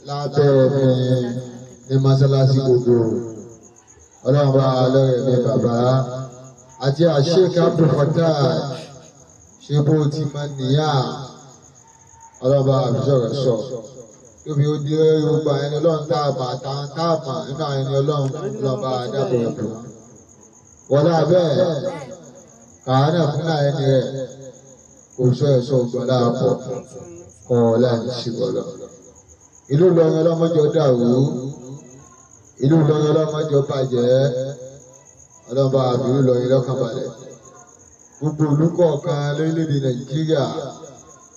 Lábẹ́ mi ní mọ́sálásí gbogbo ọlọ́run bá lọ́rẹ̀ mi bàbá àti Sheikh Abdul Fattah ṣe bó ti máa níyà ọlọ́run bá àbísọ̀rọ̀ sọ tóbi ó dé gbogbo àwọn ẹni ọlọ́run tá a mà àtàwọn tá a mà nínú àwọn ẹni ọlọ́run ọlọ́run bá dáàbò rẹ̀ bò wọlé abẹ́ kàánà fún àwọn ẹni rẹ̀ kò sọ ẹ̀sọ́ ògbọ́n láàpọ̀ kọ́ ọ láì sí wọlọ́. Ìlú Ìlọrin ọlọ́mọjọ dàrú, ìlú Ìlọrin ọlọ́mọjọ bàjẹ́, ọlọ́mọba àbí ìlú Ìlọrin lọ́kàn balẹ̀. Gbogbo ìlú kọ̀ọ̀kan lórílẹ̀‐èdè Nàìjíríà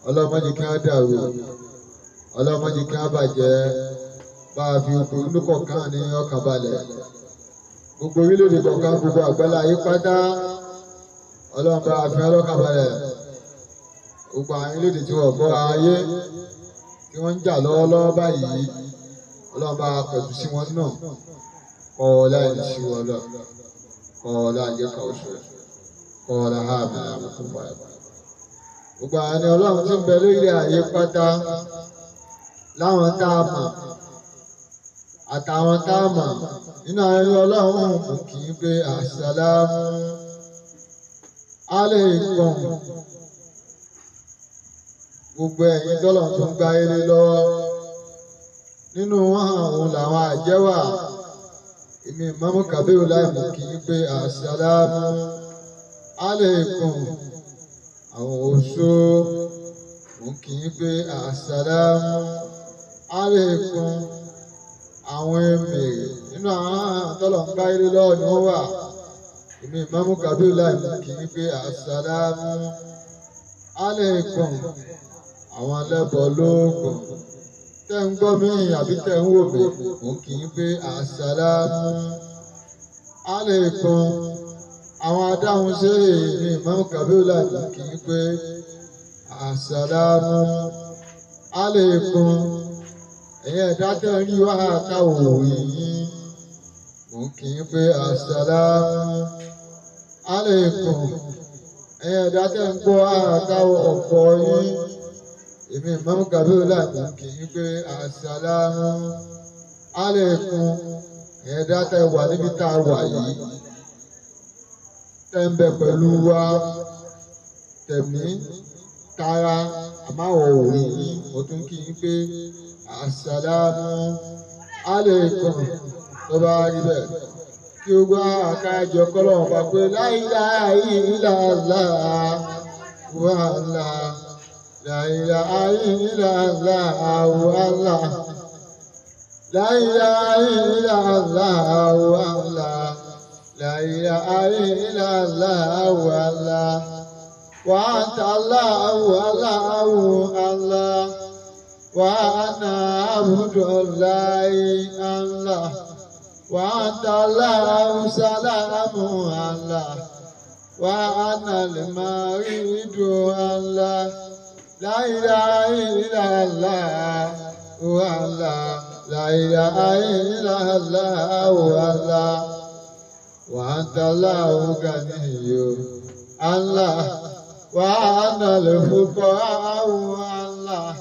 ọlọ́mọdé kí wọ́n dàrú, ọlọ́mọdé kí wọ́n bàjẹ́, bá a fi gbogbo ìlú kọ̀ọ̀kan ní ọkàn balẹ̀. Gbogbo orílẹ̀-èdè kọ̀ọ̀kan gbogbo àgbálá ayé pátá ọlọ́mọba àfi ọlọ́kàn balẹ̀. Gbogbo àwọn orílẹ̀-èdè tí wọ́n gbọ́ ayé tí wọ́n ń jà lọ́wọ́lọ́wọ́ báyìí ọlọ́run bá pẹ̀tù sí wọn náà kọ́ ọ láì sí wọn lọ kọ́ ọ láì jẹ́ ká oṣù rẹ̀ kọ́ ọ láì hàmì àbùkù báyìí. Gbogbo àwọn ẹni ọlọ́run tí ń bẹ lórí ayé pátá láwọn tá a mọ̀ àtàwọn tá a mọ̀ nínú àwọn ẹni ọlọ́run kò kì í pé àsàlámù aláìkùm. Gbogbo ẹ̀yin tọ́lọ̀ tó ń gba eré lọ́wọ́ nínú wọn òun làwọn àjẹwà èmi Ìmáàmù Kabiru Lai mú kí n pé àsàlámù aláìkùm. Àwọn oṣó mú kí n pé àsàlámù aláìkùm. Àwọn èmèrè nínú àwọn tọ́lọ̀ ń gba eré lọ́wọ́ ni wọ́n wà èmi Ìmáàmù Kabiru Lai mú kí n pé àsàlámù aláìkùm. Àwọn ẹlẹ́bọ lóògùn tẹ́ ń gbọ́ mi àbí tẹ́ ń wò mí mò ń kì í pé àsàlámù aláìkùm. Àwọn adáhunṣe ní Ìmáàmù Kabiru Lai mò ń kì í pé àsàlámù aláìkùm. Ẹ̀yin ẹ̀dá tẹ́ ń rí wá táwọn òwe yín mò ń kì í pé àsàlámù aláìkùm. Ẹ̀yin ẹ̀dá tẹ́ ń gbọ́ táwọn ọ̀pọ̀ yín èmi Ìmáàmù Kabiru Lai mò ń kì í pé àsàlámù aláìkùm. Ẹ̀yin ẹ̀dá tẹ́ wà níbi tá a wà yìí tẹ́ ń bẹ pẹ̀lú wa tẹ̀mí tara àmáwọ̀ òwe yín mo tún kì í pé àsàlámù aláìkùm. Tó bá rí bẹ́ẹ̀ kí o gbọ́ àkájọ kọ́lọ́hún pa pé la ilaha illallah wàhálà la ilaha illallah wàhálà la ilaha illallah wàhálà la ilaha illallah wàhálà wa anta Allahu Allahu Allah wa ana abdullahi Allah. وأنت الله سلام الله وأنا المريد الله لا إله إلا الله والله لا إله إلا الله والله وأنت الله غني الله وأنا الفقراء الله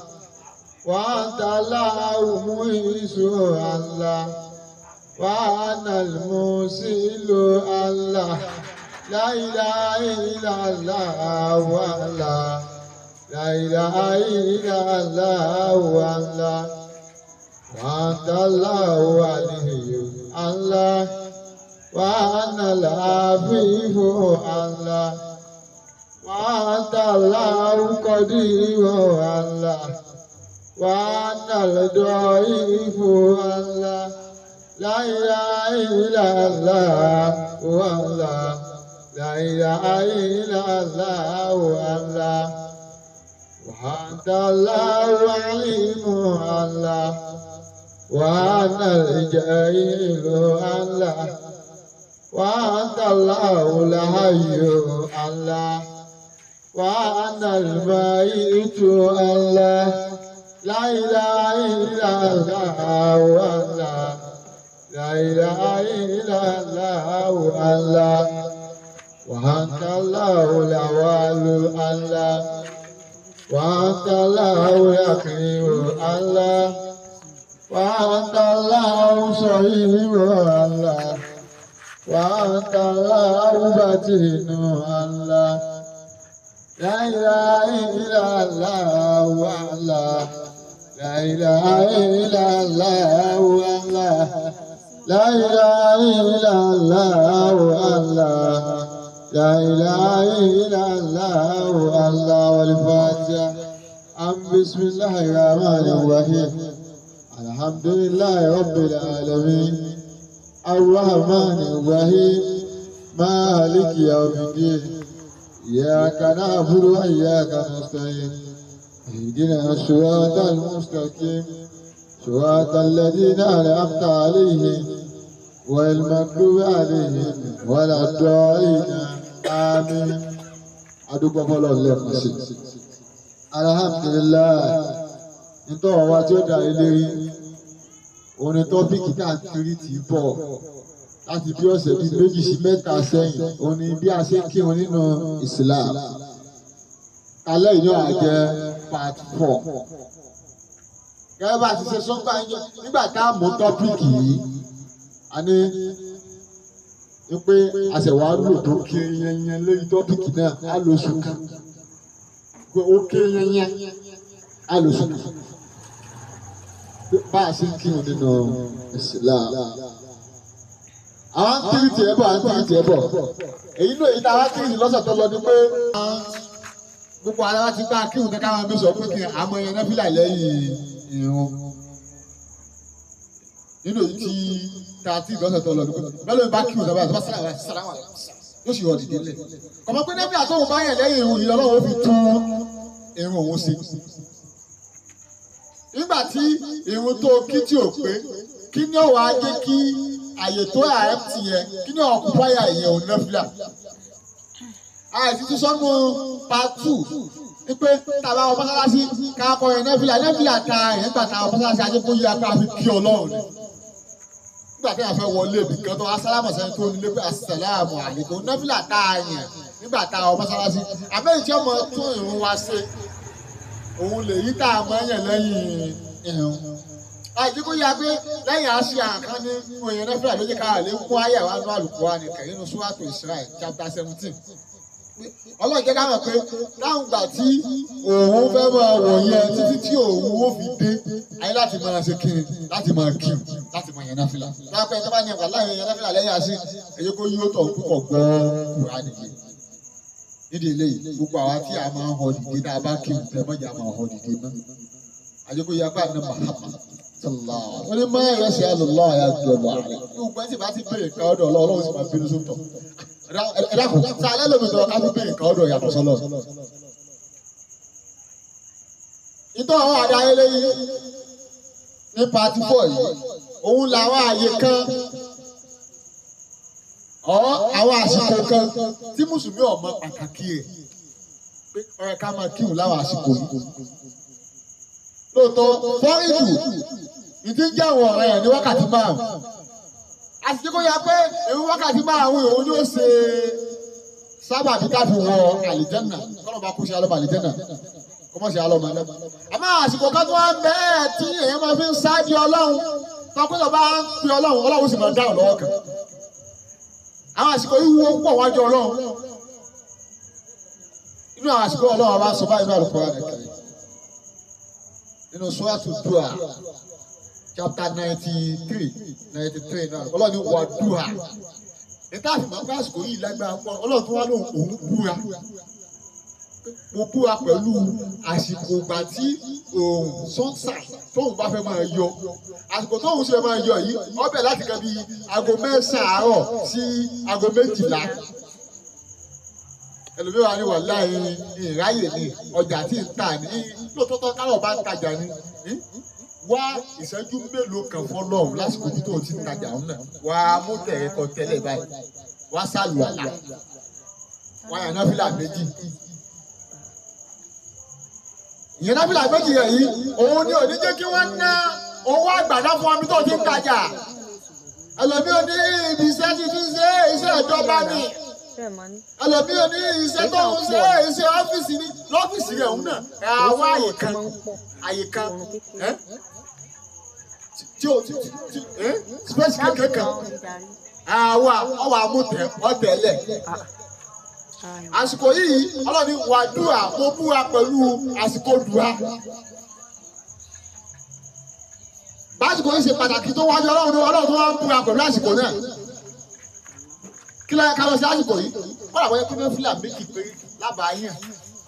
وأنت الله معز الله وأنا المسيل الله لا إله إلا الله والله لا إله إلا الله والله وأنت الله ولي الله وأنا العفيف الله وأنت الله قدير الله وأنا الضعيف الله لا إله إلا الله والله لا إله إلا الله والله وأنت الله عليم الله وأنا الجاهل الله وأنت الله الحي الله وأنا الميت الله لا إله إلا الله والله لا إله إلا الله الله وأنت الله الأول الله وأنت الله الأخير الله وأنت الله صحيح الله وأنت الله بتين الله لا إله إلا الله الله لا إله إلا الله الله لا إله إلا الله الله لا إله إلا الله الله والفاتحة أم بسم الله الرحمن الرحيم الحمد لله رب العالمين الرحمن الرحيم مالك يوم الدين إياك نعبد وإياك نستعين اهدنا الصراط المستقيم صراط الذين أنعمت عليهم غير المغضوب عليهم ولا الضالين آمين. Adúgbò fọlọ́ lẹ́ẹ̀kan sí. Alhamdulillah, nítorí ọ̀wá tí ó dà ilé rí òun ni tọ́pìkì tá à ń kiri tì í bọ̀ láti bí ọ̀sẹ̀ bíi 2 sí 3 sẹ́yìn, òun ni bí a ṣe ń kírun nínú Islam. Alẹ́ yìí náà jẹ́ part 4. Gẹ́gẹ́ bá a ti ṣe sọ́gbà yín nígbà tá a mú tọ́pìkì yìí, a ní pé àṣẹwà lò tó kiri yẹnyẹn lórí tọ́pìkì náà, á lò oṣù kan. Ó kiri yẹnyẹn, á lò oṣù kan. Bá a ṣe ń kírun nínú Islam. Àwọn kiri tiẹ̀ bọ̀, àwọn kiri tiẹ̀ bọ̀. Èyí ló èyí tá a wá kiri lọ́sẹ̀ tó lọ ni pé gbogbo ara wa ti gbá kírun kankan àwọn mi sọ pé kí àmọ́ yẹn náfìlà lẹ́yìn irun. Nínú èyí tí ta tí lọ́sẹ̀ tó lọ ni pé bẹ́ẹ̀ ló bá kírun sábà tó bá sàlámà yóò sì rọ̀ dìde lẹ̀. Kọ̀mọ́ pé náfìlà tóun bá yẹn lẹ́yìn irun yìí Ọlọ́run ó fi tún irun òun ṣe. Nígbà tí irun tó kí tí ò pé, kí ni ó wàá jẹ́ kí àyè tó àẹ́pì yẹn, kí ni ọ̀kúpáyà yẹn òun náfìlà. Àìsí ti sọ́nù part 2 ní pé tàbá ọmọ mọ́sálásí ká kọ yẹn náfìlà náfìlà ta yẹn nígbà tá ọmọ mọ́sálásí ajé kó yí apá fi kí Ọlọ́run ni. Nígbà tí a fẹ́ wọlé ibì kan tó asálámù sẹ́ni tó nílé pé asàlámù àlékún náfìlà ta yẹn nígbà tá ọmọ mọ́sálásí. Àbẹ́yìí tí ọmọ tún ìrun wa ṣe òun lè yí tá a mọ ẹ̀yàn lẹ́yìn ìrun. Àìsí kó yá pé lẹ́yìn àṣì àkàn ní òyìn náfìlà ló jẹ́ ká lè kó àyà wa nú Al-Qur'ani nínú Suratu Isra'i chapter 17. Ọlọ́run jẹ́ ká mọ̀ pé láwọn ìgbà tí òun fẹ́ máa wò yẹn títí tí òun ó fi dé ayé láti máa ṣe kiri láti máa kiri láti máa yẹn náfìlà. Lápẹ́ tó bá ní ẹ̀kọ́ láyé yẹn náfìlà lẹ́yìn àṣì ẹ̀yẹ kó yóò tọ̀ púpọ̀ gbọ́ Kùránì yìí. Nídìí eléyìí gbogbo àwa tí a máa ń họ dìde tá a bá kiri tẹ mọ́jà máa họ dìde mọ́. Àjẹkó yẹ bá ní Muhammad sallallahu alaihi wa sallam yẹ ṣe alùlọ́ àyà gbọ̀dọ̀ àlẹ́. Gbogbo ẹ̀ sì bá ti béèrè kan ọ̀dọ̀ Ọlọ́run sì máa bínú sóńtọ̀. Ẹ̀dàkùn sálẹ̀ lómi tọ́ ká tún béèrè kan ọ̀dọ̀ yàtọ̀ sọ́lọ̀. Ìtọ́ àwọn àdá eléyìí ní pati 4 yìí, òun làwọn àyè kan ọ̀ àwọn àsìkò kan tí Mùsùlùmí ò mọ pàtàkì rẹ̀ pé ó yẹ ká máa kírun láwọn àsìkò yìí. Lóòótọ́ fọ́rìdù ìdí ń jẹ́ àwọn ọ̀rẹ́ ẹ̀ ní wákàtí 5. Àsìkò kó yá pé èmi wákàtí 5 òun yóò ṣe sábàbí ká fi wọ àlìjẹ́nà kọ́nà bá kú sí alọ́mọ àlìjẹ́nà kó mọ̀ sí alọ́mọ náà. Àmọ́ àsìkò kan tó wá ń bẹ́ẹ̀ tí èèyàn máa fi ń ṣáájú Ọlọ́run tọkútọ̀ bá ń pe Ọlọ́run Ọlọ́run sì máa dáhùn lọ́wọ́ kan. Àwọn àsìkò yìí wó pọ̀ wájú Ọlọ́run. Inú àwọn àsìkò Ọlọ́run wa sọ báyìí nínú Al-Qur'an Al-Karim. Nínú Suratu Duha chapter 93 náà Ọlọ́run ní wà dùhà. Níta àfìmọ́ pé àsìkò yìí lágbára pọ̀ Ọlọ́run tó wá lóhùn òun búra. Mo búra pẹ̀lú àsìkò ìgbà tí òun sọ́nsà tóun bá fẹ́ máa yọ. Àsìkò tóun ṣe máa yọ yìí ó bẹ̀rẹ̀ láti kan bíi aago 9 àárọ̀ sí aago 12. Ẹlòmíràn ní wàláhì ìráyè ni ọjà tí ń tà ní lóòótọ́ kárọ̀ bá ń tajà ni. Wá ìṣẹ́jú mélòó kan fọlọ́run lásìkò tí tó ti ń tajà òun náà wá mú tẹ̀rẹ̀ kọ tẹ́lẹ̀ báyìí wá sàlùwàlà wá yàn náfìlà méjì. Ìyẹn náfìlà méjì yẹn yìí òun ni ò ní jẹ́ kí wọ́n ná owó àgbàdá fún ọmọ tó ti ń tajà. Ẹlòmíràn ní ibi iṣẹ́ ti ti ṣe iṣẹ́ ìjọba ni. Ẹlòmíràn ní iṣẹ́ tó ń ṣe iṣẹ́ ọ́fíìsì ni lọ́fíìsì rẹ̀ òun náà àwa àyè kan tí o tí space kékeré kan àwa ọwọ́ àmútẹ ọ̀tẹ̀lẹ̀ àsìkò yìí ọlọ́ni wà dùà mo búra pẹ̀lú àsìkò dùà básìkò yìí ṣe pàtàkì tó wájú ọlọ́run ọlọ́run tó wá ń búra pẹ̀lú àsìkò náà kí ló yẹ ká lọ sí àsìkò yìí kọ́lá wọ́n yẹ kó nẹ́fìlà méjì péré lábàá yẹn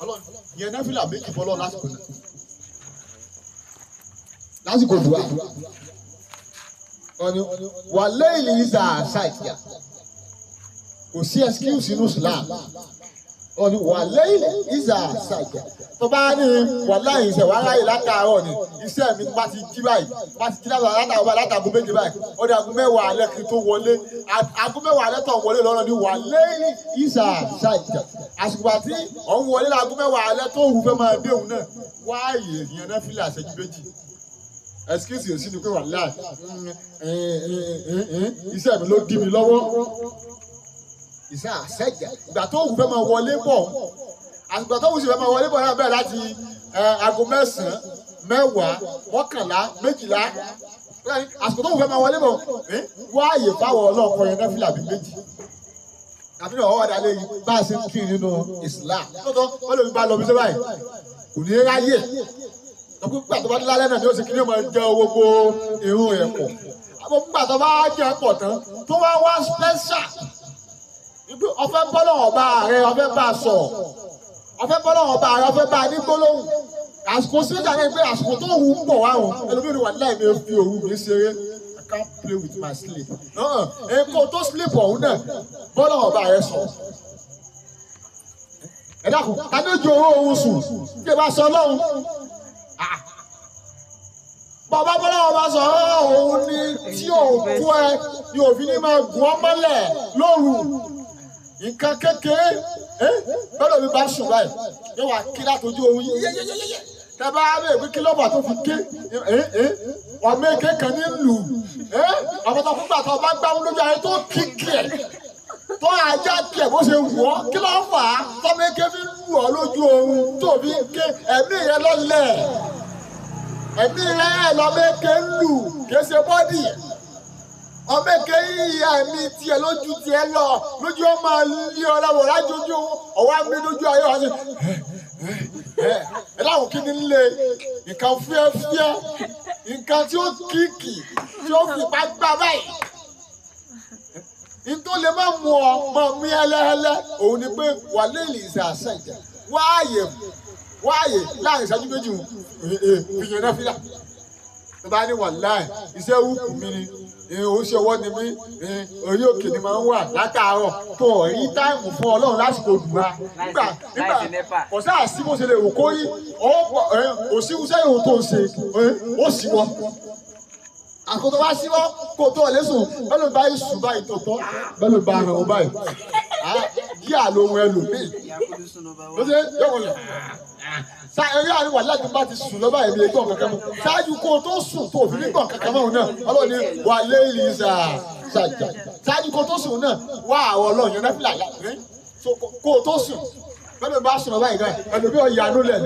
ọlọ́run yẹn nẹ́fìlà méjì fọlọ́ lásìkò náà lásìkò dùà ọ̀ni wà lẹ́yìn ìzà àṣàìyà kò sí excuse inú Islam ọ̀ni wà lẹ́yìn ìzà àṣàìyà tó bá ní wà láyìn iṣẹ́ wà láyè látàárọ̀ ni iṣẹ́ mi bá ti jí báyìí bá ti jí látàárọ̀ báyìí látàgò méje báyìí ó di aago mẹ́wàá alẹ́ kí n tó wọlé aago mẹ́wàá alẹ́ tó wọlé lọ́nà ni wà lẹ́yìn ìzà àṣàìyà àsìkò àti ọ̀hún wọlé láago mẹ́wàá alẹ́ tó wù fẹ́ máa dé òun náà wáyé ìyẹn náà fílẹ̀ àṣẹjú méjì excuse yóò sí ni pé wà láì iṣẹ́ mi ló dí mi lọ́wọ́ iṣẹ́ àṣẹjà ìgbà tó wù fẹ́ máa wọlé bọ̀ àgbà tó wù sí fẹ́ máa wọlé bọ̀ náà bẹ̀rẹ̀ láti aago mẹ́sàn-án mẹ́wàá mọ́kànlá méjìlá àsìkò tó wù fẹ́ máa wọlé bọ̀ wáàyè fáwọn ọlọ́ọ̀kọ yẹn náfìlà bíi méjì àbí náà ọwọ́ dalẹ̀ yìí bá a ṣe ń kiri nínú Islam lọ́tọ̀ wọ́n lè fi bá a lọ bí sẹ́bàá yìí kò ní ráyè nígbà tó bá dé lálẹ́ náà ni ó sì kí ni ó máa jẹ gbogbo irun rẹ̀ pọ̀ àbọ̀ nígbà tó bá jẹ pọ̀ tán tó wá wá special wípé ọfẹ́ bọ́lọ̀ ọba rẹ ọfẹ́ bá a sọ̀rọ̀ ọfẹ́ bọ́lọ̀ ọba rẹ ọfẹ́ bá a ní gbólóhùn àsìkò special ní pé àsìkò tó wù ú ń bọ̀ wá o ẹlòmíràn wà láì mi fi òru mi ṣeré I can't play with my sleep èkó tó sleep ọ̀hún náà bọ́lọ̀ ọba rẹ sọ̀rọ̀ ẹ dákun ta ni ó ju owó òun sùn kí ẹ bá sọ lọ́hùn bàbá bọ́lá wọn bá sọ òun ni tí ò tó ẹ ni òfin ní máa gùn ọ́ mọ́lẹ̀ lóru nǹkan kékeré bọ́lá mi bá sùn báyìí yóò wá kí látọjú òun yéyéyéyé tẹ́bá bẹ́ẹ̀ pé kí lọ́bà tó fi ké ọmọ èké kan ní lù ọmọ tó fún gbàtọ́ bá gbámú lójú ayé tó kíkì ẹ̀ tó ajá kí ẹ̀ bó ṣe wù ọ́ kí ló ń fà á tọ́mọ èké fi lù ọ́ lójú oorun tó fi ké ẹ̀mí rẹ lọ́lẹ̀ ẹ̀mí rẹ̀ lọ́mẹ́kẹ́ ń lù kìí ṣe bọ́dì ọmẹ́kẹ́ yíya ẹ̀mí tiẹ̀ lójú tiẹ̀ lọ lójú ọmọ ilé ọlọ́wọ́ lájójú ọwọ́ mi lójú ayé wá sí ẹ láwọn kí ni ń lé nǹkan fúẹ́fúẹ́ nǹkan tí ó kíkì tí ó fipá gbá báyìí nítorí lè má mú ọ máa mú ẹlẹ́ẹ̀lẹ́ òun ni pé wà léèlì ìṣe àṣẹ ìjà wáàyè wáàyè láàrin ìṣẹ́jú méjì ìyẹn náà fílà tó bá ní wàláì iṣẹ́ wùkù mi ni oṣù ọwọ́ ni mí orí òkè ni máa ń wà látàárọ̀ tó rí táìmù fún ọlọ́run lásìkò dùnra nígbà nígbà kò sáà sí bó ṣe lè wò kó rí kò sí iṣẹ́ ìwò tó ń ṣe ó sì wọ́ àkótó bá síwọ́ kó tó lè sùn bẹ́ẹ̀ ló bá yìí sùn báyìí tó tọ́ bẹ́ẹ̀ ló bá ràn ó báyìí yí àlòhun ẹlòmíì ló ṣe yọ̀wọ̀ yọ̀ sa eré àríwá láti bá ti sùn lọ́ba ẹ̀mí ẹgbọ́n kankan mọ́ ṣáájú kó o tó sùn tó òfin nígbọ̀n kankan mọ́ òun náà ọlọ́run ní wà léèlì ṣàjà ṣáájú kó o tó sùn náà wà àwọn ọlọ́run yẹn náà fìlà kó o tó sùn bẹ́ẹ̀ ló bá sùn lọ́ba ìgbà ẹlòmíì ọ̀yà ló lẹ̀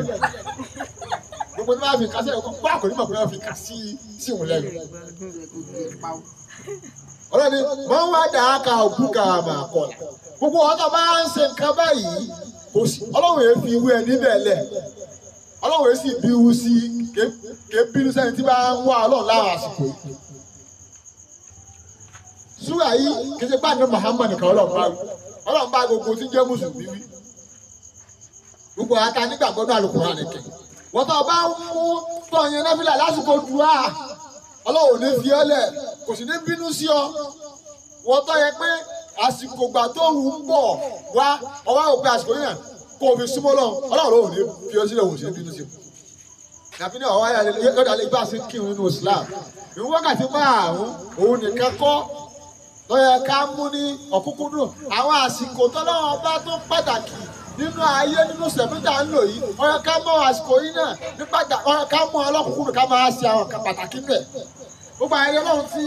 gbogbo tó bá fi kà sí ẹ̀kọ́ bá kò ní mọ̀ pé wọ́n fi kà sí sí òun lẹ́nu. Ọlọ́run ní mọ̀ ń wá dàá ka òkú ka mà kọ̀là gbogbo ọ̀tọ̀ bá ń ṣe nǹkan báyìí kò sí ọlọ́run yẹn fi irú ẹni bẹ́ẹ̀ lẹ̀ ọlọ́run yẹn sì bí irú sí ké bínú sẹ́ni tí bá ń wá ọlọ́run lára àsìkò yìí. Súrà yìí kì í ṣe pàdé Muhammad nìkan ọlọ́run bá wí ọlọ́run bá gbogbo tí ń jẹ́ mùsùlùmí wí gbogbo ata nígbàgbọ́ náà Al-Qur'an nìkan wọ́n tó bá ń mú tọ̀yìn náfìlà lásìkò dùá ọlọ́run ò ní fi ọ́ lẹ̀ kò sì ní bínú sí ọ wọ́n tó yẹ pé àsìkò gbà tó wù ń bọ̀ wá ọwọ́ òpin àsìkò yìí náà kó o fi súnmọ́ lọ́run ọlọ́run ò ní fi ọ́ sílẹ̀ òun sì ní bínú sí ọ. Nàbí ní ọ̀wá yọ̀dà lè bá a ṣe kírun nínú Islam ìwọ́n wákàtí márùn-ún òun nìkan kọ́ lọ́yẹ ká mú ní ọ̀kúnkúndùn àwọn àsìkò tọ́lọ́run bá tó pàtàkì nínú ayé nínú sẹ̀mítà ń lò yìí ó yẹ ká mọ àsìkò yìí náà ní pàtàkì ó yẹ ká mọ ọlọ́kùnkúndùn ká máa ṣe àwọn nǹkan pàtàkì bẹ̀. Gbogbo àwọn ẹni ọlọ́run tí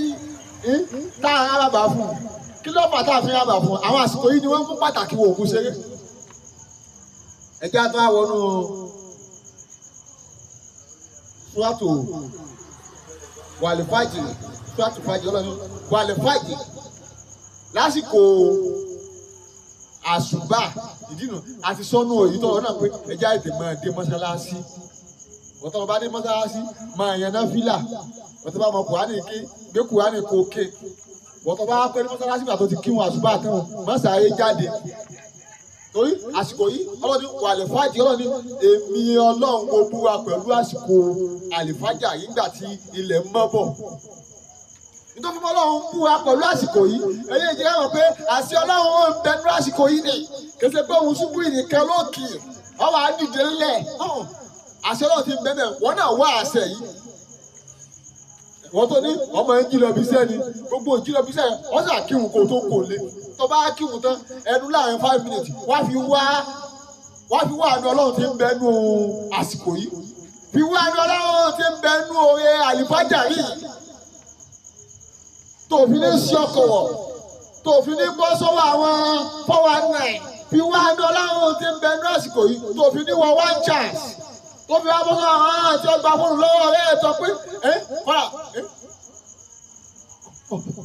tá a rábàbà fún un kí ló fà tá a fi rábàbà fún un àwọn àsìkò yìí ni wọ́n mú pàtàkì wò òkú ṣeré. Ẹjẹ́ àtọ́ àwọn súrátù wàlífàjì sọ́ọ̀tù fàjì ọlọ́ni wàlífàjì lásìkò àṣùbà ìdínà àti sọnù èyí tọrọ náà pé ẹjẹ àìtè máa dé mọ́ṣáláṣí. Wọ́n tọ́wọ́ bá dé mọ́ṣáláṣí máa yan náfìlà. Wọ́n tọ́ bá mọ kùránì ké gbé kùránì kó ké. Wọ́n tọ́ bá pẹ́ ní mọ́ṣáláṣí gbà tó ti kírun àṣùbà tán mọ́ṣáláṣí jáde. Torí àsìkò yìí ọlọ́ni wàlífàjì ọlọ́ni èmi ọlọ́run mo búra pẹ̀lú àsìkò àlìfájà yìí nígbà tí ilẹ̀ ń mọ́ bọ̀. Nítorí fún ọlọ́run búra pẹ̀lú àsìkò yìí ẹ̀yẹ́ ìjẹ́ mọ̀ pé àṣẹ ọlọ́run ń bẹ nínú àsìkò yìí ni kèsè pé òun ṣubú ìnìkan lókè ọwọ́ àdìdè ńlẹ̀ àṣẹ ọlọ́run ti ń bẹ bẹ́ẹ̀ wọ́n náà wá àṣẹ yìí. Wọ́n tó ní ọmọ ẹ̀ ń jí lọ bí iṣẹ́ ni gbogbo ìjí lọ bí iṣẹ́ wọ́n sì àkíhun kó tó kò le tó bá kírun tán ẹnu láàrin 5 minutes wá fi wá àánú ọlọ́run tí ń bẹ nú àsìkò yìí fi wá àánú ọlọ́run tí ń bẹ nú oore àlìfájà yìí tó fi ní sí ọkọ̀ wọ̀ tó fi ní bọ́ sọ́wọ́ àwọn 419 fi wá àánú ọlọ́run tí ń bẹ nú àsìkò yìí tó fi ní wọ one chance tó fi wá bọ́ sọ́wọ́ àwọn àti ọgbà fóònù lọ́wọ́ rẹ̀ tó pé ẹ́ kọ́lá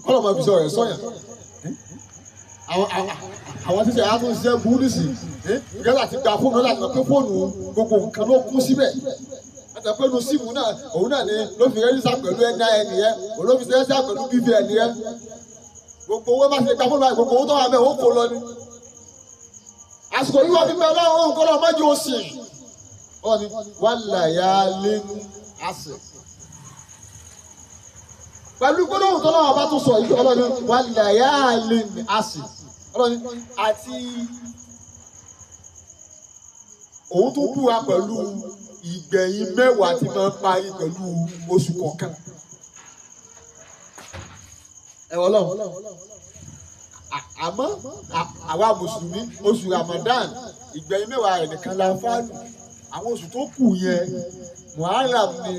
kọ́lá máa fi sọ rẹ̀ sọ́yà àwọn tíṣe àtúnṣe búrúdìsì ìgbésà ti gba fóònù láti mọ̀ pé fóònù gbogbo nǹkan ló kún síbẹ̀ láti pé nu síìmù náà òun náà ni ló fi rẹ́jísà pẹ̀lú NIN yẹn òun ló fi rẹ́jísà pẹ̀lú BVN yẹn gbogbo owó bá ṣe gba fóònù báyìí gbogbo owó tó wà mẹ́ òun kò lọ ni. Àsìkò yìí wọ́n fi mẹ́ ọlọ́run òun kọ́ lọ́ọ́ mọ́jú òsì wọ́n ni wàlàyé àsì pẹ̀lú gbólóhùn tó lọ́wọ́ bá tún sọ yìí ọlọ́ni wàlàyé àsì ọlọ́ni àti òun tún búra pẹ̀lú ìgbẹ̀yìn mẹ́wàá tí máa ń parí pẹ̀lú oṣù kọ̀ọ̀kan. Ẹ wọ́n lọ́wọ́ àmọ́ àwa mùsùlùmí oṣù Ramadan ìgbẹ̀yìn mẹ́wàá rẹ̀ nìkan la fáàlù àwọn oṣù tó kù yẹn Muharram ni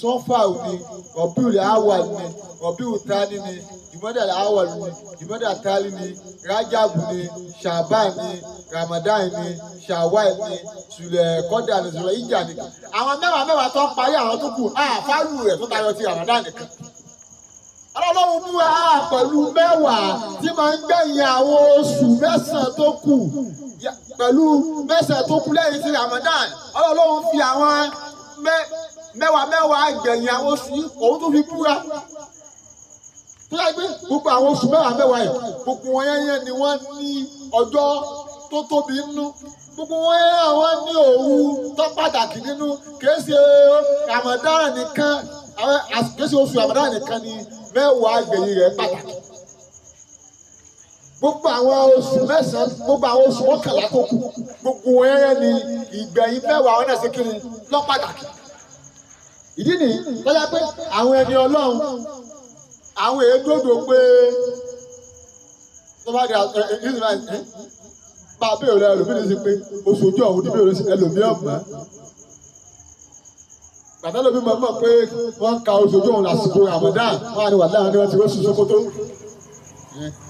Sọfar ni Rabiul Awwal ni Rabiul Thani ni Jumada Awwal ni Jumada Thani ni Rajab ni Shaban ni Ramadan ni Shawwal ni Sùlẹ̀ Kọ́dà ni Sùlẹ̀ Ìjà ni àwọn mẹ́wàá mẹ́wàá tó ń parí àwọn tó kù àfáàlù rẹ̀ tó tayọ ti Ramadan nìkan. Ọlọ́run búra pẹ̀lú mẹ́wàá tí máa ń gbẹ̀yìn àwọn oṣù mẹ́sàn-án tó kù pẹ̀lú mẹ́sàn-án tó kù lẹ́yìn ti Ramadan. Ọlọ́run fi àwọn mẹ́wàá mẹ́wàá gbẹ̀yìn àwọn oṣù yìí òun tó fi búra. Tó yẹ pé gbogbo àwọn oṣù mẹ́wàá mẹ́wàá yìí gbogbo wọn yẹn ni wọ́n ní ọjọ́ tó tóbi nínú gbogbo wọn yẹn wọ́n ní òru tó pàtàkì nínú kìí ṣe Ramadan nìkan kìí ṣe oṣù Ramadan nìkan ni mẹ́wàá gbẹ̀yìn rẹ̀ pàtàkì. Gbogbo àwọn oṣù mẹ́sàn-án gbogbo àwọn oṣù mọ́kànlá tó kù gbogbo wọn yẹn ni ìgbẹ̀yìn mẹ́wàá wọn náà ṣe kiri lọ pàtàkì. Ìdí nìyí lọ́jà pé àwọn ẹni ọlọ́run àwọn èédòdò pé tó bá di bá a bèèrè lọ ẹlòmíì ní sí pé oṣù ojú ọ̀hún ní bèèrè ẹlòmíì ọ̀mọ́. Bàtà lómi mọ̀ mọ̀ pé wọ́n ń ka oṣù ojú ọ̀hún lásìkò Ramadan wọ́n á ní wà láàrin wọn ti róṣù Sokoto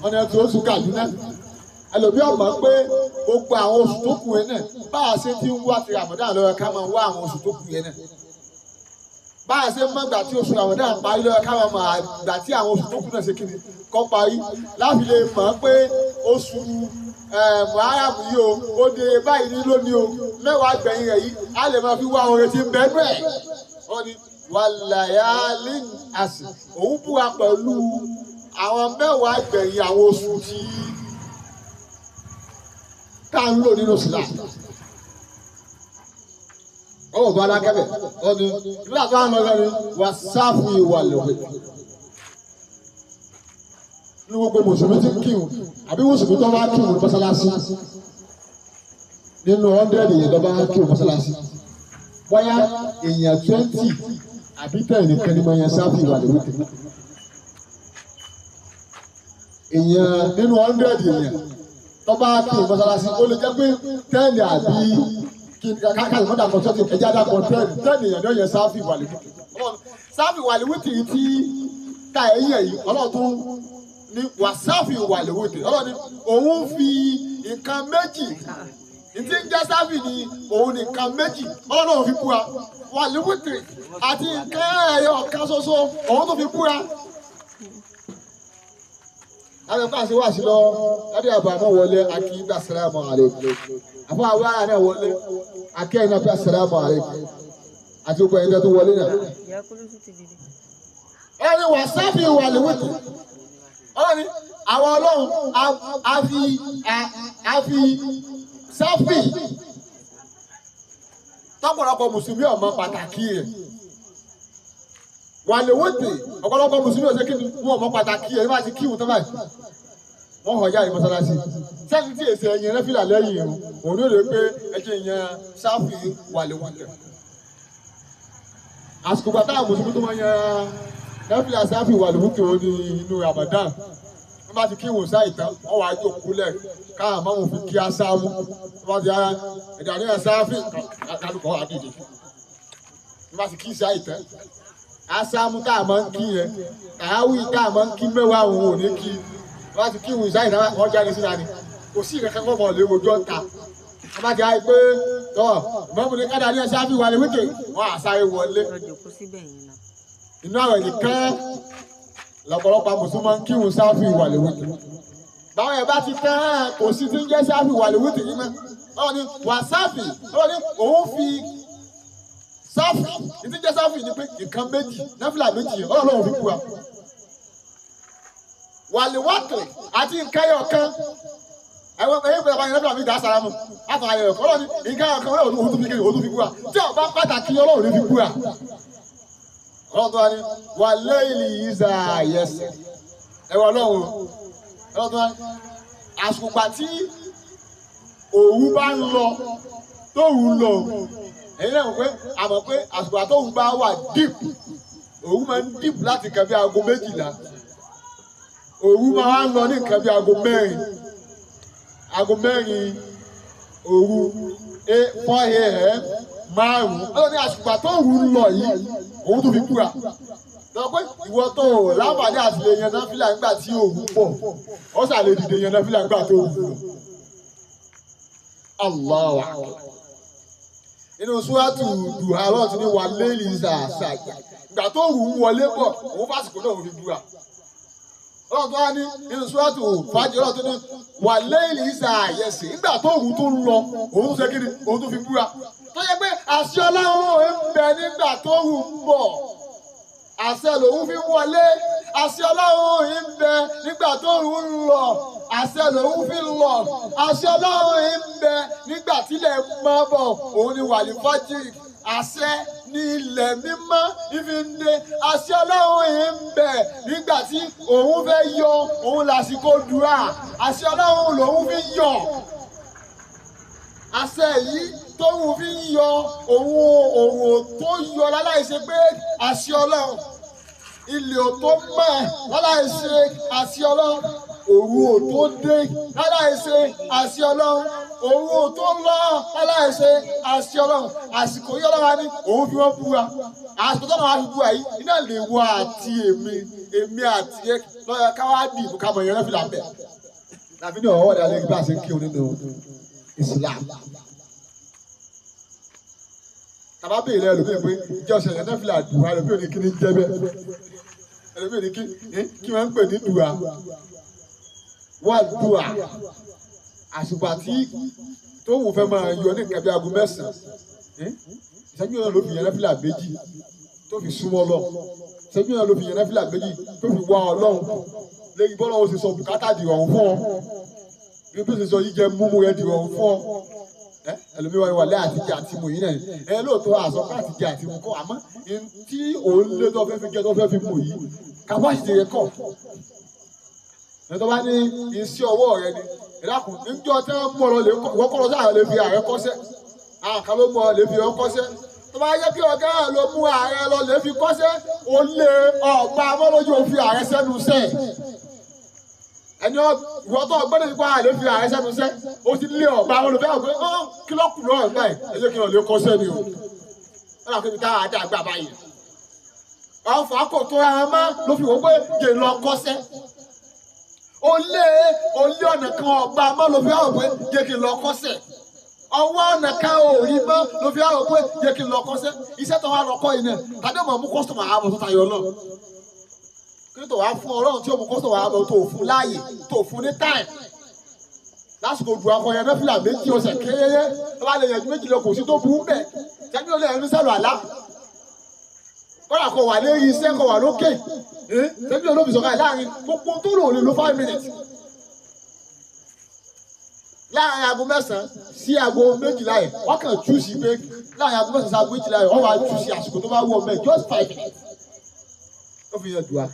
wọ́n ní wọ́n ti róṣù Kaduna. Ẹlòmíì ọ̀mọ́ pé gbogbo àwọn oṣù tó kù yẹn náà bá a ṣe ti ń wá ti Ramadan lọ́wọ́ ká máa wá àwọn oṣù tó kù yẹn náà. Bá a ṣe mọ̀ gbà tí oṣù Ramadan parí lọ́wọ́ ká máa mọ̀ àgbà tí àwọn oṣù tó kù náà ṣe kiri kọ́ parí láti lè mọ̀ pé oṣù Muharram yìí o ó de báyìí ní lónìí o mẹ́wàá gbẹ̀yìn rẹ̀ yìí a lè máa fi wá oore tí ń bẹ nú ẹ̀. Wọ́n ní wàlàyálìn àsì òun búra pẹ̀lú àwọn mẹ́wàá gbẹ̀yìn àwọn oṣù tí tá à ń lò nínú Islam. Ọwọ́ bá alákẹ́bẹ̀ wọ́n ní nígbà tó ń lọ lọ́ni wà sáfù ìwà lòwe. Ní gbogbo mùsùlùmí tí ń kírun àbí mùsùlùmí tó bá kírun ní mọ́sálásí nínú 100 èèyàn tó bá kírun mọ́sálásí bóyá èèyàn 20 àbí 10 nìkan ni mo yan sáfù ìwà lòwe. Èèyàn nínú 100 èèyàn tó bá kírun mọ́sálásí ó lè jẹ́ pé 10 àbí káàkiri mọ́tà kan tó ti ẹja dàpọ̀ 10 èèyàn ní ọ̀yẹ́ sáfì wàlíwìtì. Sáfì wàlíwìtì tí ta ẹ̀yìn ẹ̀yìn ọlọ́run tó ní wà sáfì wàlíwìtì ọlọ́run ní òun fi nǹkan méjì Ìtí ń jẹ́ sáfì ni òun nìkan méjì Ọlọ́run fi búra. Wàlúwìtì àti nǹkan ẹyọ kan ṣoṣo òun tó fi búra. Láti ẹ̀ka àṣẹ wá sí lọ, láti àbá náà wọlé, akí bí assalamu alaikum. Àfọ àwọn ará náà wọlé, akí ẹ̀yin náà bí assalamu alaikum. Àti gbogbo ẹ̀yin tó wọlé náà. Ọlọ́ni wà sáfì wàlúwìtì. Ọlọ́ni àwọn Ọlọ́run a fi sáfì tọ́pọ̀lọpọ̀ mùsùlùmí ọmọ pàtàkì rẹ̀. Wàlúwìtì ọ̀pọ̀lọpọ̀ mùsùlùmí ọ̀sẹ̀ kí ni wọ́n ọmọ pàtàkì rẹ̀ nígbà tí kí wọn tán báyìí. Wọ́n hàn jáde mọ́sálásí. Sẹ́ni tí èsì ẹ̀yìn rẹ̀ fìlà lẹ́yìn irun, òun ló lè pé ẹjẹ̀ yẹn sáfì wàlúwìtì. Àsìkò gbàtà mùsùlùmí tó máa yan nẹ́fìlà sáfì wàlúwìtì òun ní inú Ramadan. Wọ́n bá ti kí ìwòsàn ìtàn, wọ́n wàá jókòó lẹ̀ káà máa fi kí á sáámú. Wọ́n bá ti ara ẹ̀dá ní sáfì kálukọ̀ wà dìde. Wọ́n bá ti kí ìṣá ìtàn. Asámú tá a máa ń kí yẹn, tàáwì tá a máa ń kí mẹ́wàá òun ò ní kí. Wọ́n bá ti kí ìwòsàn ìtàn, wọ́n jáde síta ni. Kò sí ìkankan kọ́ mọ̀ lé ojú ọ̀ta. Wọ́n bá ti ráyè pé tọ́ ìmọ̀mù ní kádà ní sáfì wàlúwìtì, wọ́n á sáré wọlé. Inú àwẹ̀ nìkan lọ́pọ̀lọpọ̀ mùsùlùmí máa ń kírun sáfì wàlúwìtì. Báwọn ẹ̀ bá ti tán kò sí ti ń jẹ́ sáfì wàlúwìtì yìí mọ́. Ọlọ́run ní wà sáfì, Ọlọ́run ní òun fi sáfì, ìtí ń jẹ́ sáfì ni pé nǹkan méjì, náfìlà méjì, Ọlọ́run lòun fi búra. Wàlúwàtì àti nǹkan ẹyọ kan. Ẹ̀wọ̀n ẹ̀yìn pẹ̀lú àwọn náfìlà méjì dá sára mu. Àtàwọn ayẹyẹ kan, Ọlọ́run ní nǹkan ẹyọ kan, Ọlọ́run òun tó fi kéde, òun tó fi búra. Tí ó bá pàtàkì Ọlọ́run ní fi búra. Ọlọ́run tó wá ní wà lẹ́yìn ìzà yẹsẹ̀. Ẹ̀wọ̀n Ọlọ́run Ọlọ́run tó wá ní àsìkò gbà tí òru bá ń lọ tóru ń lọ ẹ̀yin náà mọ̀ pé àmọ̀ pé àsìkò àti òru bá wà deep, òru máa ń deep láti nǹkan bí aago 12. Òru máa ń lọ ní nǹkan bí aago 4. Aago 4 òru 4 a.m. 5. Ọlọ́run ní àsìkò àti òru ń lọ yìí òun tó fi búra. Sọ pé ìwọ tó o láǹfààní àti lè yan náfìlà nígbà tí òru pọ̀, ó sà lè dìde yan náfìlà nígbà tó òru pọ̀. Allahu akbar. Inú súrátù Dùhà Ọlọ́run ti ní wà léèlì ìsàsàjà. Ìgbà tó òru ń wọlé bọ̀, òun fásìkò náà fi búra. Ọlọ́run tó wá ní inú súrátù Fájì Ọlọ́run tó ní wà léèlì ìsàyẹsì. Ìgbà tó òru tó ń lọ, òun ṣe kí ni? Òun tó fi búra. Tó yẹ pé àṣẹ Ọlọ́run ń bẹ nígbà tó òru ń bọ̀. Àṣẹ lòun fi ń wọlé. Àṣẹ Ọlọ́run ń bẹ nígbà tó òru ń lọ. Àṣẹ lòun fi ń lọ. Àṣẹ Ọlọ́run ń bẹ nígbà tílẹ̀ mọ́ bọ̀. Òun ni wàlífájì. Àṣẹ ní ilẹ̀ mímọ́ ìfi ń dé. Àṣẹ Ọlọ́run ń bẹ nígbà tí òun fẹ́ yọ. Òun lásìkò dùrà. Àṣẹ Ọlọ́run lòun fi ń yọ. Àṣẹ yìí tóun fi ń yọ òun tó yọ láláì ṣe pé àṣẹ Ọlọ́run. Ilẹ̀ ò tó mọ́ láláì ṣe àṣẹ Ọlọ́run. Òru ò tó dé láláì ṣe àṣẹ Ọlọ́run. Òru ò tó lọ láláì ṣe àṣẹ Ọlọ́run. Àsìkò yìí Ọlọ́run á ní òun fi wọ́n búra. Àsìkò tó náà wá fi búra yìí iná lè wọ àti èmi èmi àti ẹ lọ́yọ̀ ká wá dìbò ká mọ̀ ìyẹn náfìlà ń bẹ̀. Làbí ní ọ̀wọ́ ìdálẹ́ bí a ṣe ń kírun nínú Islam. Tàbá béèrè ẹlòmíì pé ìjọ ṣẹlẹ̀ náfìlà dùhà ẹlòmíì ò ní kí ní jẹ́ bẹ́ẹ̀. Ẹlòmíì ní kí wọ́n ń pè ní dùhà. Wà dùhà. Àsùgbà tí tóun fẹ́ máa yọ ní nǹkan bí aago 9. Ìṣẹ́jú náà ló fi yẹn náfìlà méjì tó fi súnmọ́ lọ. Ìṣẹ́jú náà ló fi yẹn náfìlà méjì tó fi wá Ọlọ́run. Lẹ́yìn bọ́lá ó sì sọ bùkátà dìrọ̀rùn fún ọ. Bí ó sì sọ jíjẹ múmu rẹ dìrọ̀rùn fún ọ. Ẹlòmíì wà lẹ́ àtijọ́ àti mu yìí náà. Ẹ lóòótọ́ àsọpá àtijọ́ àti mu kọ́ àmọ́ tí òun lé tó fẹ́ fi jẹ tó fẹ́ fi mu yìí kàpásìtì rẹ kọ̀. Ẹ tó bá ní iṣẹ́ ọwọ́ rẹ ni ìdákùn níjọ́ tí wọ́n mú ọ lọ lè kọ́ lọ sáà lè fi ààrẹ kọ́ṣẹ́. Àwọn kan ló mú ọ lè fi ọ kọ́ṣẹ́. Tó bá yẹ kí ọ̀gá ló mú ààrẹ lọ lè fi kọ́ṣẹ́, ó lé ọ̀pá amọ́lójú òfin ààrẹ sẹ́nu sẹ́ẹ̀. Ẹni ìwọ tó ọgbọ́n nípa àlè fi ààrẹ sẹ́nu sẹ́, ó ti lé ọ̀pá amọ́lójú àwọn pé ọ́ kí lọ́kùn lọ́rùn báyìí, ẹ jẹ́ kí wọ́n lè kọ́ṣẹ́ ni o. Wọ́n náà kébi táwa dàgbà báyìí. Ọ̀fà kò tó ara mọ́ ló fi wọ́n pé jè lọ kọ́ṣẹ́. Ó lé ọ̀nà kan ọ̀pá amọ́lójú àwọn pé jẹ́ kí n lọ kọ́ṣẹ́. Ọwọ́ ọ̀nà ká ò rí mọ́ ló fi àrò pé yẹ kí n lọ kọ́ṣẹ́. Iṣẹ́ tó wá lọ kọ́ yìí náà, tàbí ọmọ mú kọ́sítọ̀mù ààbọ̀ tó tayọ lọ. Kí tó wàá fún Ọlọ́run tí ó mú kọ́sítọ̀mù ààbọ̀ tó fún láàyè tó fún ní táìm. Lásìkò dùn akọyẹ nẹ́fìlà méjì ọ̀sẹ̀ kéré tó bá lè yànjú méjì lọ kò sí tó burú bẹ́ẹ̀. Jẹ́bi ó lè ẹnu sẹ́lù àlá. Kọ́lá kò wà lérí iṣẹ́ kò wà lókè. Jẹ́bi ó lóbi sọ̀rọ̀ láàrin gbogbo tó lò lè lo 5 minutes. Láàrin aago 9 sí aago 12 yìí, wọ́n kàn tú sí pé láàrin aago 9 sí aago 12 yìí, wọ́n wá tú sí àsìkò tó bá wù ọmọ ẹ̀ just 5 minutes. Ó fi yàn dùn á.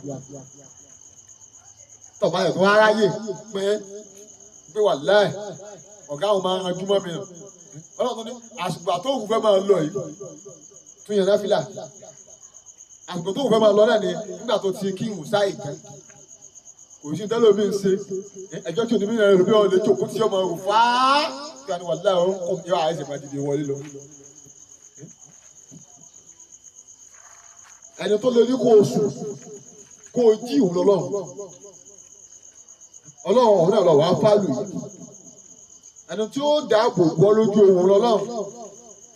Tọ̀bá yẹ̀ tó wá ráyè pé pé wà láì ọ̀gá àwọn máa ń ranjú mọ́ mi nù. Ọlọ́run tó ní àsìkò àtòhùn fẹ́ máa lọ yìí tún yàn náfìlà. Àsìkò tóhùn fẹ́ máa lọ náà ni nígbà tó ti kí ìwùsá ìtẹ́. Kò sí tẹ́lẹ̀ omi ń ṣe ẹjọ́ tí onímọ̀ ẹ̀rọ bí wọ́n lè jókòó tí ọmọ rò fáá kí wọ́n ní wà láì ọ̀hún kò yọ àìsàn máa dìde wọlé lọ. Ẹni tó lè ní kó o sùn kó o jí ìhùn lọ́lọ́run. Ọlọ́run ọ̀hún náà lọ wàá fálù yìí. Ẹni tí ó dáàbò bọ́ lójú òun lọ́lọ́run.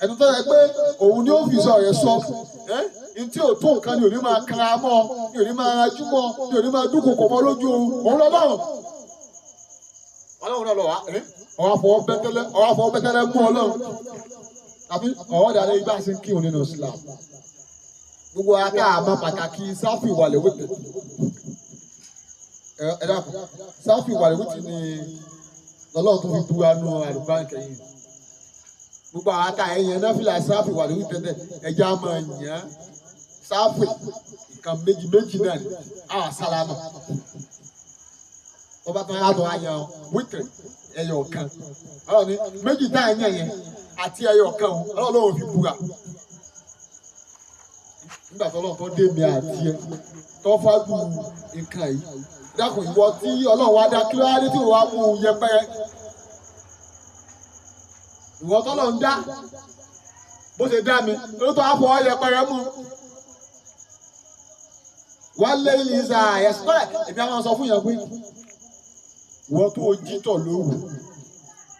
Ẹni tó yẹ pé òun ni ó fi sọ rẹ̀ sọ. Ntí ò tó nǹkan ni ò ní máa kanra mọ́, ni ò ní máa rajú mọ́, ni ò ní máa dúnkokò mọ́ lójú òun lọ́lọ́run. Ọlọ́run náà lọ wá ọwọ́ afọwọ́ bẹ́tẹ́lẹ́ mú Ọlọ́run. Àbí ọ̀wọ́ dàdé ibà ṣe ń kírun nínú Islam. Gbogbo aká àmọ́ pàtàkì sáfì wàlẹ̀ wípé. Ẹ dákun, sáfì wàlẹ̀ wípé ni lọ́lọ́run tó fi búra nù àlùbáńkì kẹ́yìn. Gbogbo àwọn ata ẹ̀yàn náà fìlà sáfì wàlẹ̀ wípé tẹ́tẹ́ ẹja máa yàn án. Sáfì nǹkan méjì méjì náà ni àwọn sálámà. Ọba tó yàtọ̀ àyàn wítìrì ẹyọ kan. Ọlọ́run ní méjì tá à ń yàn yẹn àti ẹyọ kan o, Ọlọ́run ló fi búra. Nígbà tó Ọlọ́run tó dé mi àti ẹ tó fájú nǹkan yìí. Dákun ìwọ tí Ọlọ́run wá dá kí ló wá dé tí wàá mú un yẹpẹrẹ. Ìwọ tọ́lọ́run dá bó ṣe dá mi ló tó á fọ yẹpẹrẹ mú. Wọ́n lé ìlísà ẹ̀sìn kọ́lẹ̀ èmi àwọn sọ fún yẹn pé ìwọ tó o jítọ̀ lóru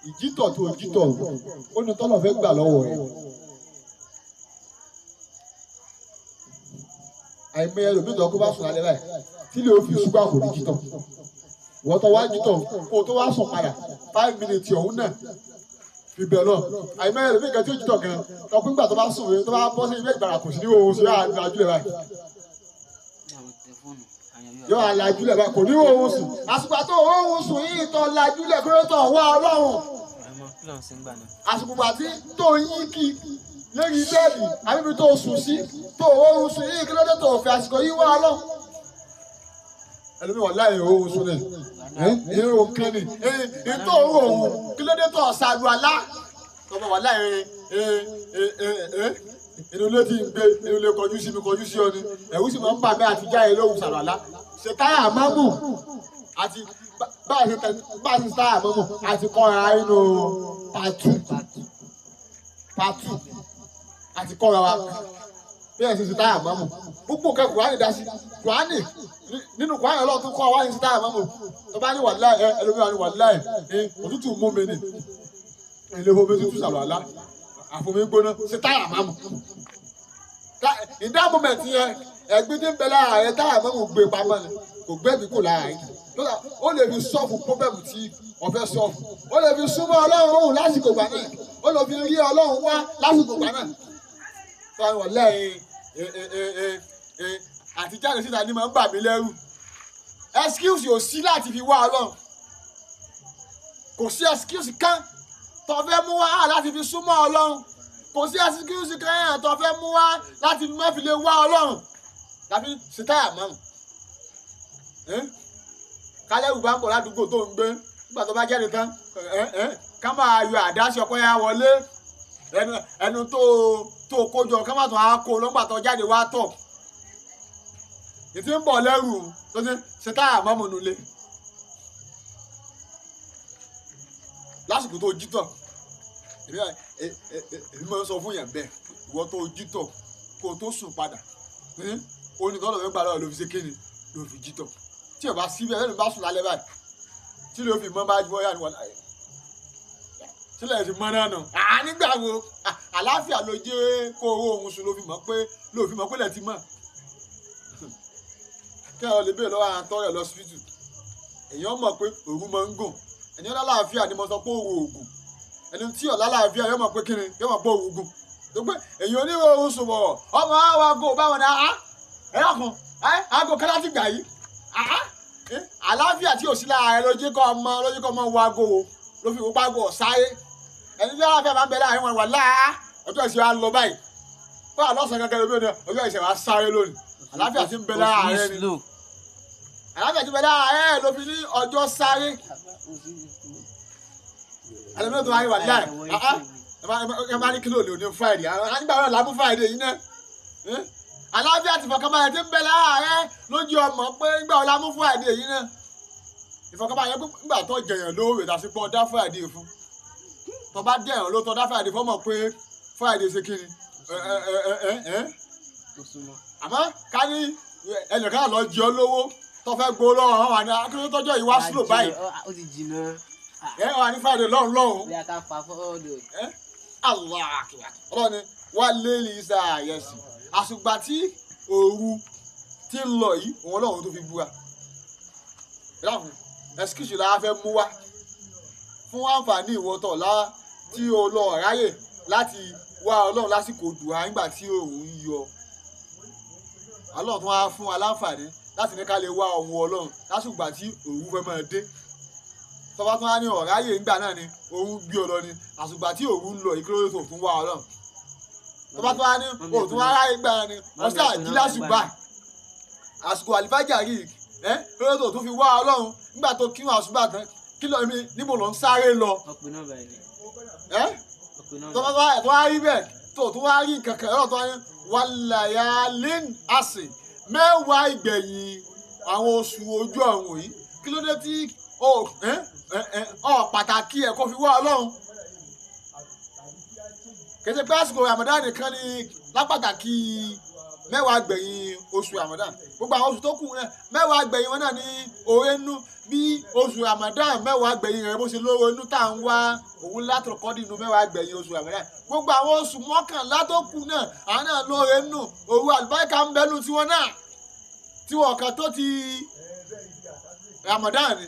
ìjítọ̀ tó o jítọ̀ ó ní tọ́lọ̀ fẹ́ gbà lọ́wọ́ rẹ̀. Àìmọye ẹlòmíì tó kó bá sùn lálẹ́ báyìí tí lè fi ṣúgbà kò ní jítọ̀. Ìwọ tó wá jítọ̀ kó o tó wá sùn padà 5 minutes ọ̀hún náà fi bẹ̀ lọ. Àìmọye ẹlòmíì kan tí ó jítọ̀ gan tọkùn gbà tó bá sùn tó bá bọ́ sí ilé ìgbàlà kò sí ní òun sí àjùlẹ̀ báyìí. Yóò alajúlẹ̀ báyìí kò ní òun sùn. Àsìkò àti òun sùn yìí tó lajúlẹ̀ kí ló tó wá Ọlọ́run. Àsìkò àti tó yín kí lórí bẹ́ẹ̀dì àbíbi tó sùn sí tó òun sùn yìí kí ló dé tó fi àsìkò yìí wá Ọlọ́run. Ẹlòmíì wà láì òun sùn ni irun kan ni ètò òun òun kí ló dé tó ṣàlù àlá. Tọ́mọ wà láì inú ilé tí ń gbé inú ilé kọjú sí mi kọjú sí ọ ni ẹ̀rù sì máa ń bà mí àti jáde lóhùn ṣàlù àlá. Ṣe táyà mọ́mù àti bá a ṣe táyà mọ́mù àti kọ́ra inú pàtù pàtù àti kọ́ra wa bí ẹ̀ ṣe ṣe táyà mọ́mù gbogbo nǹkan Kùránì dá sí Kùránì nínú Kùránì Ọlọ́run tó kọ́ wa ní ṣe táyà mọ́mù tó bá ní wàláì ẹ ẹlòmíràn ní wàláì ẹ òtútù mú mi nì ilé omi tútù ṣàlù àlá àfomi gbóná ṣe táyà mọ́mù in that moment yẹn ẹ̀gbin tí ń bẹ lára rẹ táyà mọ́mù gbé pamọ́ ni kò gbẹ́bí kò lára rẹ ó lè fi sọ́ọ̀fù pọ́bẹ́mù tí ọ̀fẹ́ sọ́ọ̀fù ó lè fi súnmọ́ Ọlọ́run òun lásìkò gbà náà ó lè fi rí Ọlọ́run wá lásìkò gbà náà. Tọ́wọ́n wọ̀ lẹ́yìn àti jáde síta ni máa ń bà mí lẹ́rù. Excuse ò sí láti fi wá Ọlọ́run. Kò sí excuse kan tó fẹ́ mú wá láti fi súnmọ́ Ọlọ́run. Kò sí excuse kan tó fẹ́ mú wá láti má fi lè wá Ọlọ́run. Tàbí ṣe táyà mọ́mù. Kálẹ́rù bá ń bọ̀ ládùúgbò tó ń gbé nígbà tó bá jáde tán ká máa yọ àdá sí ọkọ yá wọlé ẹnu tó kójọ ká má tún á kó lọ́gbà tó jáde wá tọ̀. Ìtí ń bọ̀ lẹ́rù tó ti ṣe táyà mọ́mù nulẹ̀. Lásìkò tó jítọ̀ èmi máa ń sọ fún yàn bẹ́ẹ̀ ìwọ tó jítọ̀ kó o tó sùn padà ó ní tọ́lọ̀ fẹ́ gbà lọ́wọ́ ló fi ṣe kéde ló fi jítọ̀ tí o bá síbi ẹni bá sùn lálẹ́ báyìí tí ló fi mọ́ bá jù ọ́ yà ni wọ́n láyé Sílẹ̀ ti mọ́ náà nù. Nígbà wo àlàáfíà ló jẹ́ kó owó ohun sùn ló fi mọ̀ pé lẹ̀ ti mọ̀. Kí ẹ lè béèrè lọ́wọ́ àwọn tọ́rẹ̀ lọ síbítù. Èèyàn mọ̀ pé òru máa ń gùn. Ẹni lálàáfíà ni mo sọ pé òru ògùn. Ẹni tí ò lálàáfíà yóò mọ̀ pé kíni yóò mọ̀ pé òru gùn. Tó pé èèyàn onírò ohun sùn bọ̀rọ̀ ọmọ àwọn aago báwọn ni ẹ dákun aago kan láti gbà yìí. Àlàáfíà tí ò sí lára rẹ ló jẹ́ kọ́ ọmọ wo aago wo ló fi wọ́pá aago ọ̀sáré. Ẹni tí àlàáfíà máa ń bẹ láàrin wọn wà láà ọjọ́ ìṣe wa lọ báyìí. Fún àlọ́sàn kankan lóbi ọjọ́ ìṣe wa sáré lónìí. Àlàáfíà tí ń bẹ lára rẹ ni. Àlàáfíà tí ń bẹ lára rẹ ló fi ní ọjọ́ sáré. Àlẹ́ tó wáyé wà láì ẹ máa ní kílò ní Friday. Nígbà wọn làbú Friday yìí náà. Àlàáfíà ti fọkànbalẹ̀ tí ń bẹ lára rẹ lójú ọmọ pé nígbà wọn làmú Friday yìí náà. Ìfọkànbalẹ̀ pé nígbà tó jẹyàn lóore tàṣípọ̀ dá Friday fún. Tó bá jẹyàn ló tọ́ dá Friday fún ọmọ pé Friday ṣe kí ni. Àmọ́ ká ní ẹnìkan lọ jẹ ọ́ lówó tó fẹ́ gbowó lọ́wọ́ àwọn àní akérò tọ́jọ́ yìí wá sílò báyìí. Ó ti jìnnà. Ẹ wà ní Friday lọ́hùn lọ́hùn. Bí a ká fa fọ́ọ̀dù. Allah akbar. Ọlọ́run ni wà lélẹ̀ isa àyẹ̀sì. Àsùgbà tí òru ti ń lọ yìí, òun Ọlọ́run tó fi búra. Ìdáhùn, ẹ̀sìkìsì la fẹ́ mú wá fún àǹfààní ìwọ́tọ̀ lá tí o lọ ráyè láti wá Ọlọ́run lásìkò dùhà nígbà tí òun ń yọ. Ọlọ́run tó wá fún wa láǹfààní láti ní ká lè wá ohun Ọlọ́run lásìkò tí òru fẹ́ máa dé. Tọ́ba tó wá ní ọ̀ráyè ńgbà náà ni òun gbé ọ lọ ni àsùgbà tí òru ń lọ ìkíròyè tó tún wá Ọlọ́run. Tọ́ba tó wá ní òtún wá ráyè ńgbà náà ni ọ̀sẹ̀ àjí lásùgbà àsìkò àlìfájà rí ẹ́ kíròyè tó tún fi wá Ọlọ́run nígbà tó kírun àsùgbà tán kí lọ mi níbo lọ ń sáré lọ. Tọ́ba tó wá rí bẹ́ẹ̀ tó tún wá rí nǹkan kan ọ̀rọ̀ tó wá ní wàlàyálín àsì mẹ́wàá ìgbẹ̀yìn àwọn oṣù ojú ọ̀run yìí kí ló dé tí ọ pàtàkì ẹ̀ kó fi wá Ọlọ́run. Kèsì pé àsìkò Ramadan nìkan ni lápàtàkì mẹ́wàá gbẹ̀yìn oṣù Ramadan. Gbogbo àwọn oṣù tó kù náà mẹ́wàá gbẹ̀yìn wọn náà ní oore nú bí oṣù Ramadan mẹ́wàá gbẹ̀yìn rẹ̀ bó ṣe lóore nú tá à ń wá òun látọ̀kọ́ dínú mẹ́wàá gbẹ̀yìn oṣù Ramadan. Gbogbo àwọn oṣù mọ́kànlá tó kù náà àwọn náà lóore nú òru àlùbáríkà ń bẹ́nu tiwọn náà tiwọn kan tó ti Ramadan ni.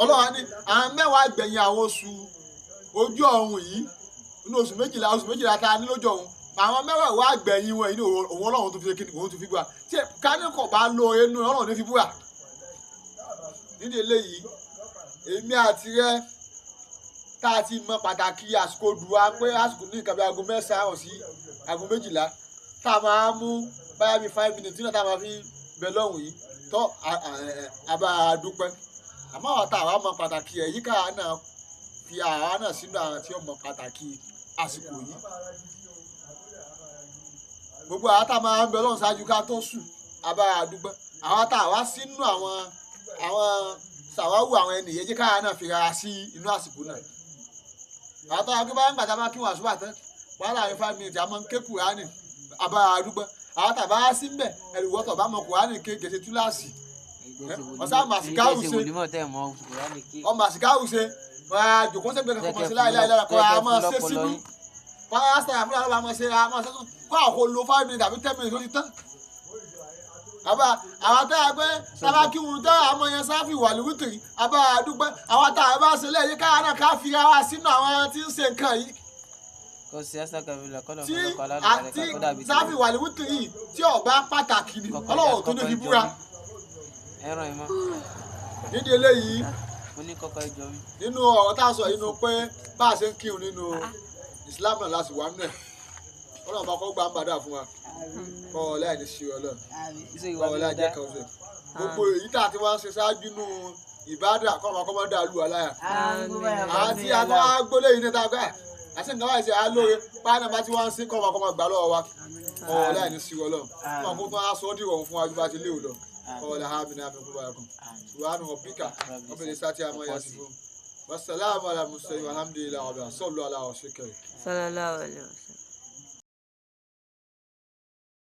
Ọlọ́run ní àwọn mẹ́wàá gbẹ̀yìn àwọn oṣù ojú ọ̀run yìí nínú oṣù méjìlá tá a ní lójú ọ̀run àwọn mẹ́wàá wá gbẹ̀yìn wọn yìí ní òun Ọlọ́run tó fi kíni òun tó fi búra tí káníkọ̀ bá lo inú Ọlọ́run ní fi búra. Nídìí eléyìí èmi àti rẹ tá a ti mọ pàtàkì àsìkò dùwà pé àsìkò ní nǹkan bí aago 9 sí aago 12 tá a máa mú báyà bíi 5 minutes náà tá a máa fi bẹ lọ́hùn yìí tó àbá dúpẹ́. Àmọ́ àwọn tá a wá mọ pàtàkì ẹ̀ yíká náà fi àwa náà sínú àwọn tí ó mọ pàtàkì àsìkò yìí. Gbogbo àwọn tá a máa ń bẹ Ọlọ́run ṣáájú ká tó sùn abára àdúgbò àwọn tá a wá sínú àwọn sàwáwù àwọn ènìyàn jẹ́ káwa náà fi rárá sí inú àsìkò náà. Àwọn tó wá pé bá ń gbàtà bá kí wọn àṣùbà tán wàhálà láàrin 5 minutes àmọ́ ń ké Kùránì abára àdúgbò àwọn tá a bá sí ń bẹ̀ ẹ̀rùwọ́tọ̀ bá mọ Kùránì ké gèsè túláàsì. Ọ̀sán màsíkáwù ṣe ọmọ màsíkáwù ṣe jòkó sẹ́gbẹ̀ẹ́ kan kọ́ sí láìláì kọ́ a máa ṣe sínú kọ́ a ṣe àfúrà lọ́wọ́ a máa ṣe a máa ṣe kọ́ àkó lo 5 minutes àbí 10 minutes ó ti tán. Àbá àwọn tá a gbé tábà kí wọn tán àwọn yẹn sáfì wà lówùtìrì àbá àdúgbò àwọn tá a bá ṣe lẹ́yìn káwa náà ká fi ra wa sínú àwọn tí ń ṣe nǹkan yìí. Tí sáfì wà lówùtìrì tí ọba pàtàkì ni Ọlọ́run tó ní fi búra. Nídìí eléyìí nínú ọ̀rọ̀ tá a sọ inú pé bá a ṣe ń kírun nínú Islam náà láti wà nínú ẹ̀ Ọlọ́run bá kọ́ gbà ń bàdà fún wa kọ́ ọ láì ní ṣe Ọlọ́run kọ́ ọ láì jẹ́ kan ṣe gbogbo èyí tá a ti wá ń ṣe ṣáájú nínú ìbádà kọ́ ọmọ kọ́mọ́dà lù wá láyà àti àtọ́ agbólé yìí ní ta gbà àti nǹkan báyìí ṣe alóore pàánà bá ti wá ń sin kọ́ ọmọ kọ́mọ gbà lọ́wọ́ wa kọ́ ọ láì ní ṣe Ọlọ́run kọ́ ọmọ kó tó wá sọ ọ́ dìrọ̀rùn fún wa ju bá ti léwu lọ. قال آمنا بقرآنكم سبحان ربك رب العزة عما يصفون والسلام على المرسلين والحمد لله رب العالمين. صلوا على رسولك صلى الله عليه وسلم.